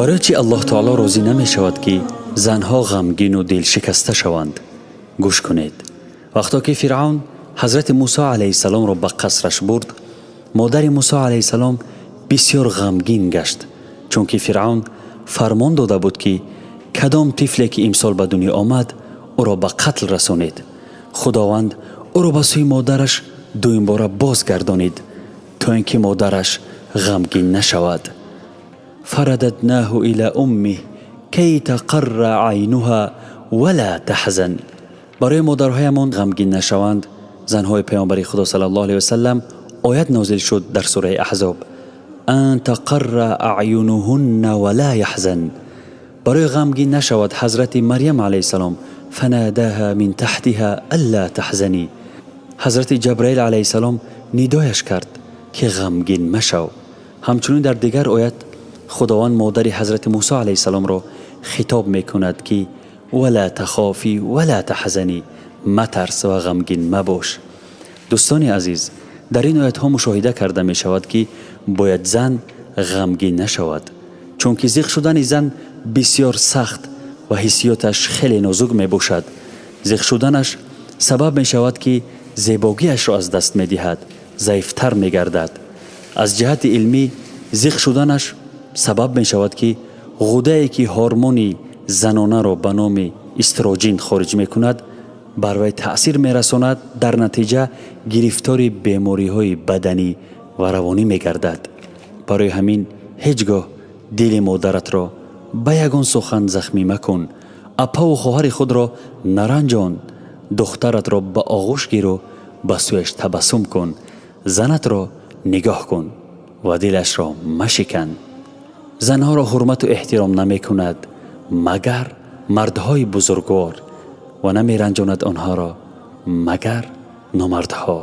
Барои чӣ Аллоҳ таоло розӣ намешавад, ки занҳо ғамгину дилшикаста шаванд? Гӯш кунед. Вақто ки Фиръавн ҳазрати Мусо алайҳиссаломро ба қасраш бурд, модари Мусо алайҳиссалом бисёр ғамгин гашт, чунки Фиръавн фармон дода буд, ки кадом тифле ки имсол ба дунё омад, ӯро ба қатл расонед. Худованд ӯро ба сӯи модараш дуюмбора бозгардонид, то ин ки модараш ғамгин нашавад. Фарададнаху ила уммих кай тақарра айнуҳа вала таҳзан. Барои модарҳоямон ғамгин нашаванд, занҳои паёмбари Худо саллаллоҳу алайҳи васалам, оят нозил шуд дар сураи Аҳзоб: ан тақарра аъюнуҳунна вала яҳзан. Барои ғамгин нашавад ҳазрати Марьям алайҳиссалом: фанадаҳа мин таҳтиҳа алла таҳзанӣ. Ҳазрати Ҷабраил алайҳиссалом нидояш кард, ки ғамгин машав. Ҳамчунин дар дигар оят Худованд модари ҳазрати Мусо алайҳиссаломро хитоб мекунад, ки вала тахофӣ вала таҳзанӣ, матарс ва ғамгин мабош. Дӯстони азиз, дар ин оятҳо мушоҳида карда мешавад, ки бояд зан ғамгин нашавад, чунки зиқ шудани зан бисёр сахт ва ҳиссиёташ хеле нозук мебошад. Зиқ шуданаш сабаб мешавад, ки зебогиашро аз даст медиҳад, заифтар мегардад. Аз ҷиҳати илмӣ, зиқ шуданаш сабаб мешавад, ки ғудае ки ҳормони занонаро ба номи эстроген хориҷ мекунад, бар вай таъсир мерасонад, дар натиҷа гирифтори бемориҳои баданӣ ва равонӣ мегардад. Барои ҳамин ҳеҷ гоҳ дили модаратро ба ягон сухан захмӣ макун, апаву хоҳари худро наранҷон, духтаратро ба оғӯш гиру ба сӯяш табассум кун, занатро нигоҳ кун ва дилашро машикан. Занҳоро ҳурмату эҳтиром намекунад, магар мардҳои бузургвор, ва намеранҷонад онҳоро, магар номардҳо.